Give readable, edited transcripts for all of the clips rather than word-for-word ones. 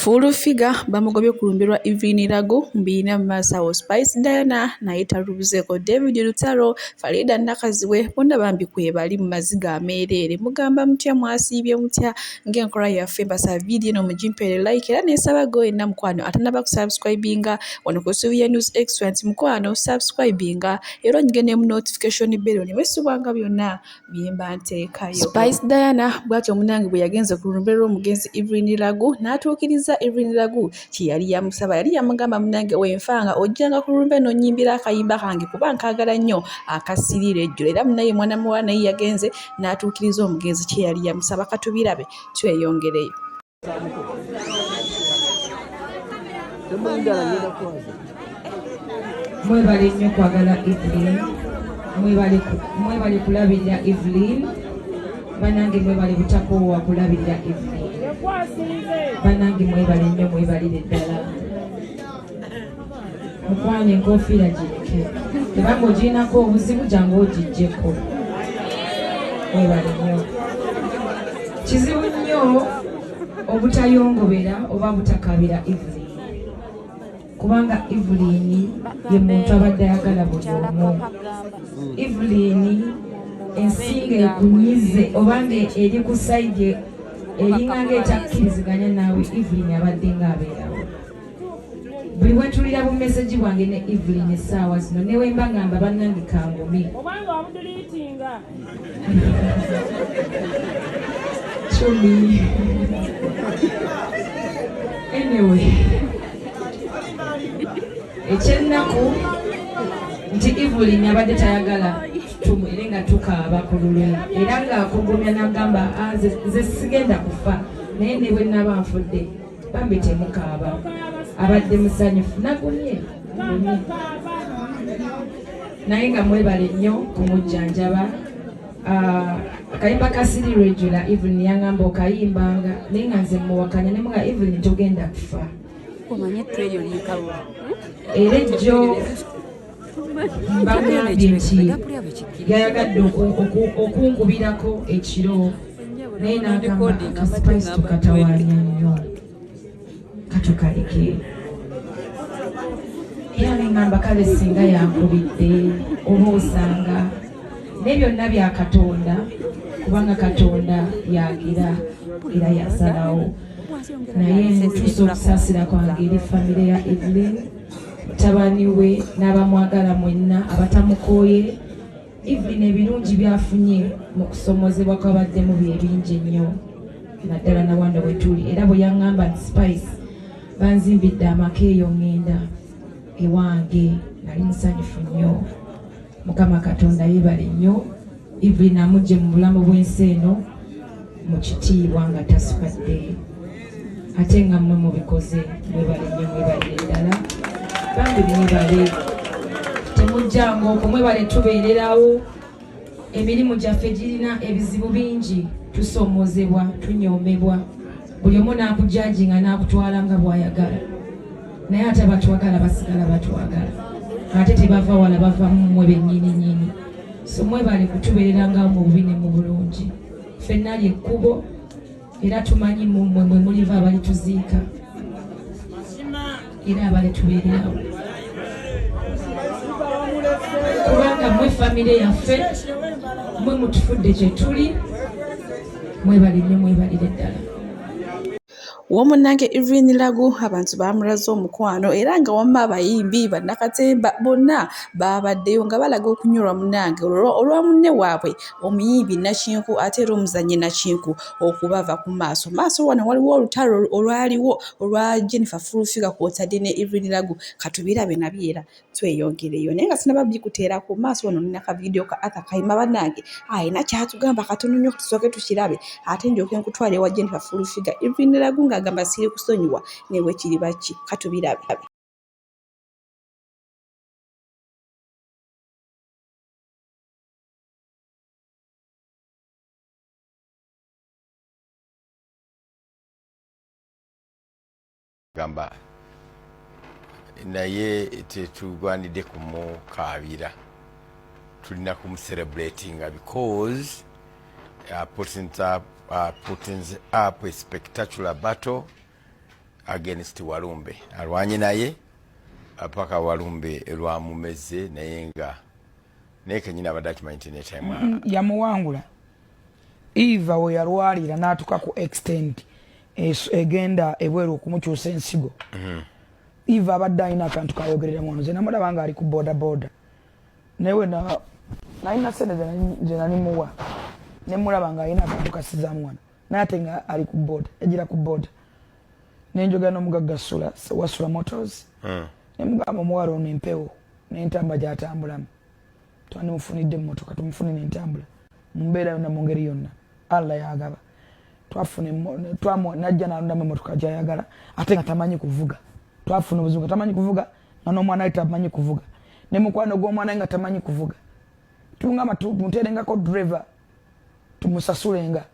Full Figure bamugobye ku lumbe lwa Evelyn Lagu mbiyina mu maaso awo Spice Diana naye talubuzeeko David Lutalo, Farida Nakazibwe bonna bambi kwebali mu maziga ameereere. Mugamba mutya mwasiibye mutya ng'enkola yaffe mbasaba vidiyo eno mugimpeere like era nensaba gwe wenna mukwano atanaba kusubscribinga wano ku Sylvia News Extra nti mukwano subscribinga era onyige ne mu notification bell oleme subwanga byonna byemba nteekayo. Spice Diana bw'atyo munnange bwe yagenze ku lumbe lw'omugenzi Evelyn Lagu n'atuukiriza Evelyn Lagu kye yali yamusaba. Yali yamugamba munnange wenfanga ojjanga ku lumbe n'onnyimbira akayimba kange kuba nkaagala nnyo akasiriira ejjulo. Era munnaye mwana muwala naye yagenze n'atuukiriza omugenzi kye yali yamusaba. Katubirabe tweyongereyo. Mwebale nnyo kwagala Evelyn, mwebale kulabirira Evelyn, banange mwebale butakoowa kulabirira Evelyn, banange mwebale nnyo, mwebalire ddala. Mukwano enkofiira gireke, tebanga ogirinako obuzibu jangu ogiggyeko. Mwebale nnyo. Kizibu nnyo obutayongobera oba butakabira Evelyn, kubanga Evelyn ye muntu abadde ayagala buli omu. Evelyn ensinga ekunyize obanga eri ku sayidi eringa ng'etakkiriziganya naawe, Evelyn abadde ng'abeerawo. Buli bwentulira bu meseji bwange ne Evelyn essaawa zino ne wemba ngamba bannange kangume. Obanga wamuduliitinga. Chumi. Anyway, ekyennaku nti Evelyn abadde tayagala tumwere nga tukaaba ku lulwe, era ng'akugumya n'agamba, ah, nze sigenda kufa, naye ne bwe naba nfudde bambi temukaaba. Abadde musanyufu nagumye gumye, naye nga mwebale nnyo kumujjanjaba. Akayimba ka Siri Regular Evelyn yangamba okayimbanga, naye nga nze muwakanya ne muga Evelyn togenda kufa. Omanye ettu eryo liikalwa. Era ejjo mbagambye nti yayagadde okunkubirako ekiro, naye n'agamba akasipaisi tukatawaanya nnyo katukaleke. Era neŋŋamba kale singa yankubidde oba osanga, naye byonna bya Katonda, kubanga Katonda yagira era yasalawo. Naye ntuusa okusaasira kwange eri famire ya Evelyn, mutabani we n'abamwagala mwenna abatamukooye. Evelyn ebirungi byafunye mu kusomozebwa kwabaddemu bye bingi ennyo, naddala na wano we tuli. Era bwe yaŋŋamba nti Spice banzimbidde amaka eyo ŋŋenda ewange, nali musanyufu nnyo. Mukama Katonda yeebale nnyo. Evelyn amuggye mu bulamu bw'ensi eno mu kitiibwa nga taswadde, ate nga mmwe mubikoze. Mwebale nnyo, mwebalire ddala bambi, mwebale, temujjanga okwo, mwebale tubeererawo. Emirimu gyaffe girina ebizibu bingi, tusoomozebwa, tunyoomebwa, buli omu n'akujajinga n'akutwala nga bw'ayagala, naye ate abatwagala basigala batwagala, ate tebava wala, bava mu mmwe bennyini nnyini. So mwebale kutubeereranga mu bubi ne mu bulungi. Ffenna lyekkubo, era tumanyi mu mmwe mwe muliva abalituziika era abalitubeererawo, kubanga mwe famire yaffe, mwe mutufudde kye tuli. Mwebale nnyo, mwebalire ddala. Wo munnange Evelyn Lagu abantu baamulaze omukwano, era nga wamma abayimbi bannakatemba bonna baabaddeyo nga balaga okunyolwa munnange olwa munne waabwe omuyimbi Nakinku ate era omuzannyi Nakinku okubava ku maaso. Maaso wano waliwo olutalo olwaliwo olwa Jennifer Full Figure kw'otadde ne Evelyn Lagu. Katubirabe nabyo era tweyongereyo, naye nga sinaba bikuteera ku maaso wano nina ka vidiyo ka Arthur Kayima bannange alina kyatugamba katono nnyo, tusooke tukirabe ate ndyoke nkutwale ewa Jennifer Full Figure. Evelyn Lagu ng'agamba siri kusonyiwa ne bwe kiriba ki. Katubirabe. Gamba naye tetugwanidde kumukaabira, tulina kumucelebratinga because putting up a spectacular battle. against Walumbe, alwanye naye paka Walumbe lwamumeze, naye nga naye kenyini abadde akimanyi nti netime Yamuwangula. Eva we yalwalira n'atuuka ku extent egenda ebweru okumukyusa ensigo. Eva abadde alina akantu kayogereramu wano. Nze namulaba nga ali ku boda boda, naye we nalina sente ze nalimuwa, nemulaba nga alina akantu kasizaamu wano, naye ate nga ali ku boda, yagira ku boda. Nenjogera n'omugagga Sula Wasula Motors, nemugamba omuwala ono empewo n'entamba gy'atambulamu, twandimufunidde emmotoka, tumufunire entambula mu mbeera yonna, mu ngeri yonna Allah yagaba. Twafuna najja nalondamu emmotoka gyayagala, ate nga tamanyi kuvuga. Twafuna obuzibu nga tamanyi kuvuga, nga n'omwana we tamanyi kuvuga, ne mukwano gw'omwana we nga tamanyi kuvuga. Tungamba tumuterengako driver, tumusasulenga.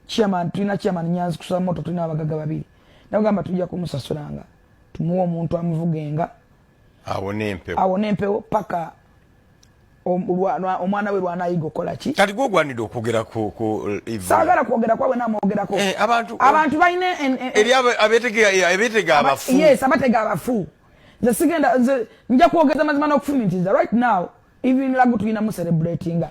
Chairman, tulina chairman Nyanzi kusula moto, tulina abagaga babiri, nagamba tujja kumusasulanga, tumuwe omuntu amuvugenga awone empewo. Awone empewo paka omwana we lwanayiga okukola ki. Kati gwogwanidde okwogera ku Eva. Saagala kwogera kwawe, namwogerako. Eh, abantu abantu balina eri abeetega abafu. Yes, abatega abafu. Nze sigenda, nze nja kwogeza mazima n'okufumintiriza. Right now Evelyn Lagu tulina mu celebratinga.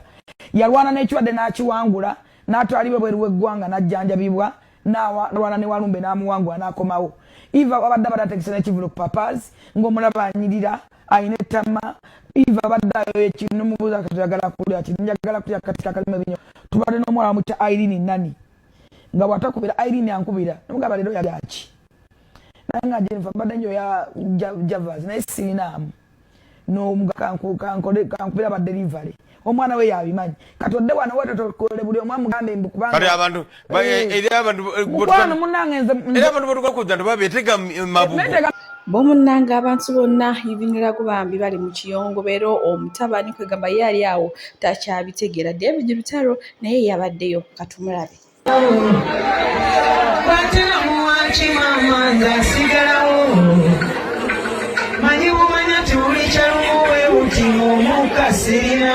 Yalwana n'ekirwadde n'akiwangula, n'atwalibwa bweru w'eggwanga n'ajjanjabibwa, n'alwana ne Walumbe n'amuwangula n'akomawo. Eva abadde ategese n'ekivulu ku Papas, ng'omulaba anyirira, alina ettama. Eva abadde ayoya ekintu, nomubuuza kati oyagala kulya ki? Njagala kulya kati kakalimu ebinyo. Tubadde n'omuwala bamuyita Irene Nani, nga bw'atakubira Irene ankubira, nomugamba leero yalyaki? Naye nga Jennifer mbadde njoya javas, naye sirinaamu kankubira ba delivery, omwana we yabimanyi. Kati odde wano wetotokole buli omu amugambe mbu kubanga Kati abantu Eh. eri abantu Mukwano munange, nze eri abantu botukakuza nti babetega mabugo. Beetega. Bomunnanga abantu bonna Evelyn Lagu bambi bali mu kiyongobero. Omutabani kwegamba ye ali awo takyabitegeera. David Lutalo naye yabaddeyo, katumulabe. Kwatira muwaki maama, nze asigalawo manyi bumanya nti buli kyalumu webuti ng'omukka sirina,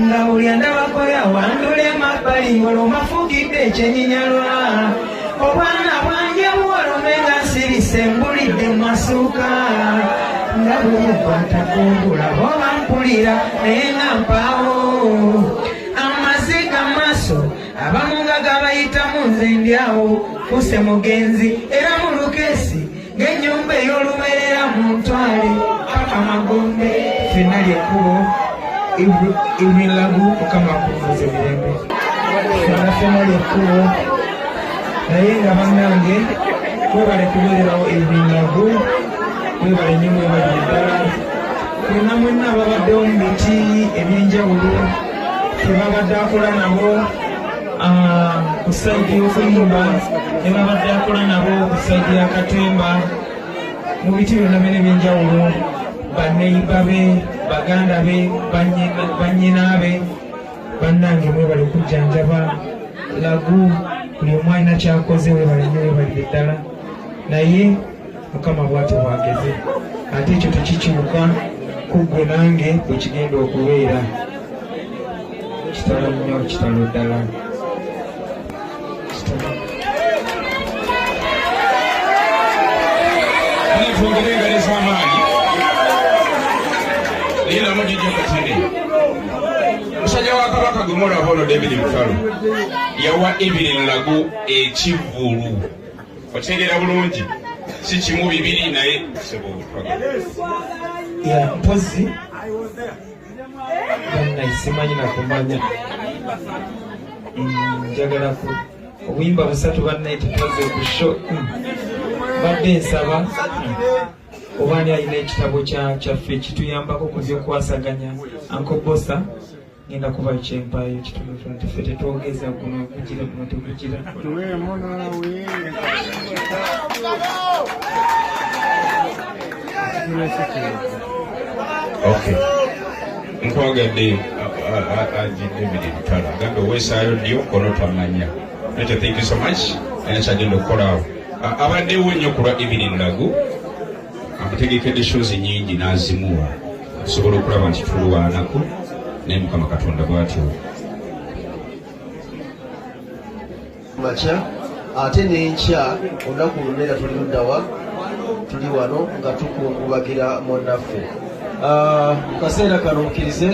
nga buli andabako yawandula emabbali ng'olwomafuukidde ekyenyinyalwa. Obwana bwange buwalume nga nsirise, mbulidde mu masuuka nga bumukwatako ngulaba oba mpulira, naye nga mpaawo. Amaziga maaso abamu nga gabayitamu, nze ndyawo fuse mugenzi era mu lukesi ng'ennyumba ey'olubeerera mu ntwale paka magombe. Ffenna lyekkubo. Evelyn Lagu, Mukama akuwummuze mirembe. Ffenna ffenna lyekkubo, naye nga bannange mwebale kubeererawo. Evelyn Lagu, mwebale nnyo, mwebalire ddala mwenna mwenna ababaddewo mu biti ebyenjawulo tebabadde akola nabo ku side y'okuyimba, ne babadde akola nabo ku side ya katemba, mu biti byonna byonna ebyenjawulo, baneiba be, baganda be, bannyina be, bannange mwebale kujjanjaba Lagu. Buli omu alina kyakoze, webale nnyo, webalire ddala. Naye Mukama bwatyo bwageze, ate ekyo tekikyuka ku ggwe nange bwe kigenda okubeera. Kitalo nnyo, kitalo ddala, kitalo. Twongere engalo ez'amaanyi naye namujijja katene. Musajja wa Kabaka gwe mulaba ono, David Lutalo, yawa Evelyn Lagu ekivvulu. Okitegeera bulungi, si kimu bibiri, naye sebo. Ya mpozi bannaye simanyi nakumanya. Njagala ku obuyimba busatu bannaye tetwaze ku show. Badde nsaba oba ani alina ekitabo kyaffe kituyambako ku byokwasaganya. Uncle Bosa, ngenda kuba kyempayo kitonotono nti ffe tetwogeza guno gugira, guno tegugira. Tuwemu naawe. Okay, nkwagadde aji David Lutalo agambe weesaayo ddyo kono twamanya ekyo. Thank you so much. Alina kyagenda okukola awo. Abaddewo nnyo ku lwa Evelyn Lagu, amutegekedde shows nyingi n'azimuwa okusobola okulaba nti tulwanako, naye Mukama Katonda bw'atyo. Makya. Ate n'enkya olunaku luno era tuli luddawa? Tuli wano nga tukungubagira munnaffe. Ah, mu kaseera kano mukkirize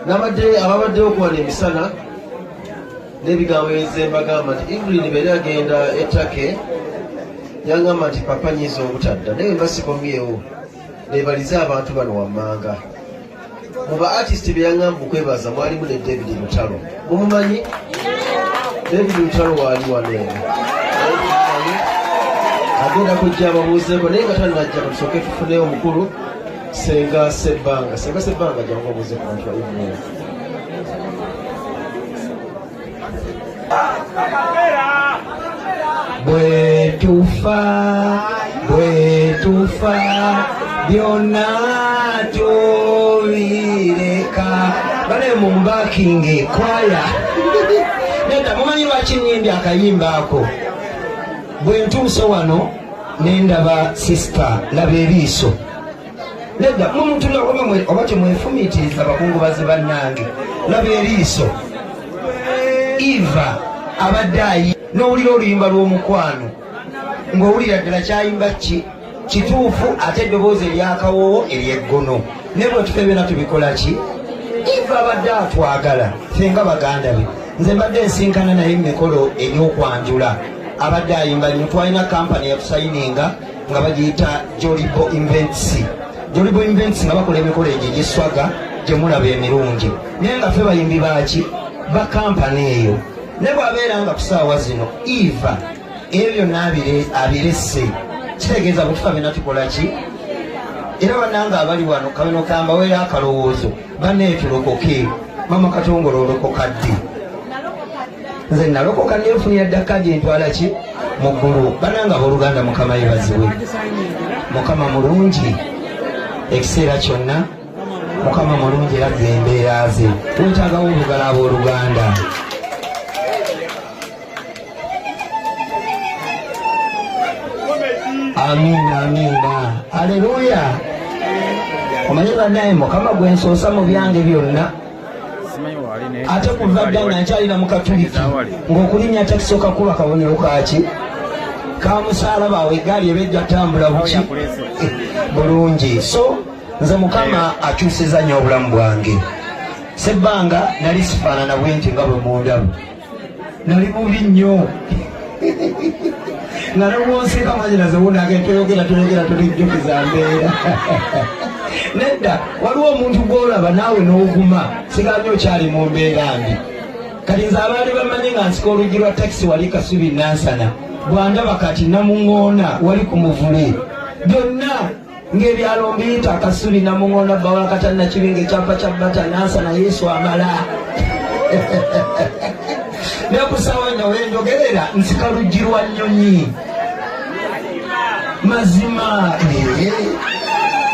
nabadde ababaddewo okuwano emisana n'ebigambo ebizze mbagamba nti Evelyn beera agenda etake yangamba nti papa nyinza obutadda naye mba sikomyewo nebalize abantu bano wammanga. Mu ba artist be yaŋŋamba okwebaza mwalimu ne David Lutalo. Mumumanyi? David Lutalo waali wano eno. Agenda kujja ababuuzeeko naye nga tannajja katusooke tufuneyo omukulu Senga Sebbanga. Senga Sebbanga jangu obuuze ku bantu ba Evelyn. Bwe tufa bwe tufa byonna tubireka. Bale mu mbakingi kwaya nedda. Mumanyi lwaki nyimbye akayimba ako? Bwe ntuuse wano nendaba sister, laba eriiso. Nedda, mumutula oba temwefumiitiriza. Bakungubazi bannange, laba eriiso. Eva abadde ayi n'owulira oluyimba lw'omukwano ng'owulira ddala kyayimba ki kituufu, ate eddoboozi eryakawoowo eryeggono. Naye bwe tufa byonna tubikola ki? Eva abadde atwagala ffe nga baganda be. Nze mbadde nsinkana naye mu mikolo egy'okwanjula, abadde ayimba nnyo. Twalina kampani yatusayininga nga bagiyita Jolibo Invents. Jolibo Invents nga bakola emikolo egyo egyeswaga gye mulaba emirungi, naye nga ffe bayimbi baaki ba kampani eyo. Ne bw'abeera nga ku saawa zino Eva ebyo byonna abiresse, kitegeeza bwe tufa byonna tukola ki? Era bannange abali wano, kano kambaweera akalowoozo. Banneetulokoke. Mama Katongole, olokoka ddi? Nze nalokoka nenfunira dda kadi entwala ki mu ggulu. Bannange abooluganda, Mukama yebazibwe. Mukama mulungi ekiseera kyonna. Mukama mulungi era gge embeera ze. Wetagawo obugala abooluganda. Amiina, amiina, aleluya. Omanyi bannaye, Mukama gwe nsoosa mu byange byonna. Ate kuva dda nga nkyalina mu Katuliki, ng'okulinnya takisooka kuba kabonero kaki ka musaalaba. Awo eggaali eba ejja tambula buki bulungi. So nze Mukama akyusiza nnyo obulamu bwange. Sebbanga nali sifaanana bwe nti nga bwe mundaba. Nali bubi nnyo nga nobwonseka mwanyinaze wunage toyogera toyogera tolijjukiza mbeera. Nedda, waliwo omuntu gwolaba naawe n'oguma siganye okyali mu mbeera mbi. Kati nze abaali bamanyi nga nsika oluggi lwa takisi wali Kasubi Nansana, bwandaba kati namuŋoona wali ku muvule byonna ng'ebyalo mbiyita Akasubi, Namuŋoona, Bawalakata, Nakibinga, ekyapa kya Bata, Nansana. Yesu amala nekusawa nno wenjogerera nsika luggi lwa nnyonyi. Mazima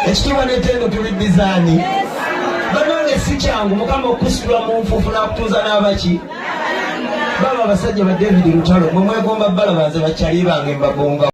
ekitiibwa n'ettendo tubiddizaani. Banange, si kyangu Mukama okusitula mu nfuufu n'akutuuza n'abaki baba abasajja ba David Lutalo. Mwe mwegomba balaba nze bakyali bange mbagonga.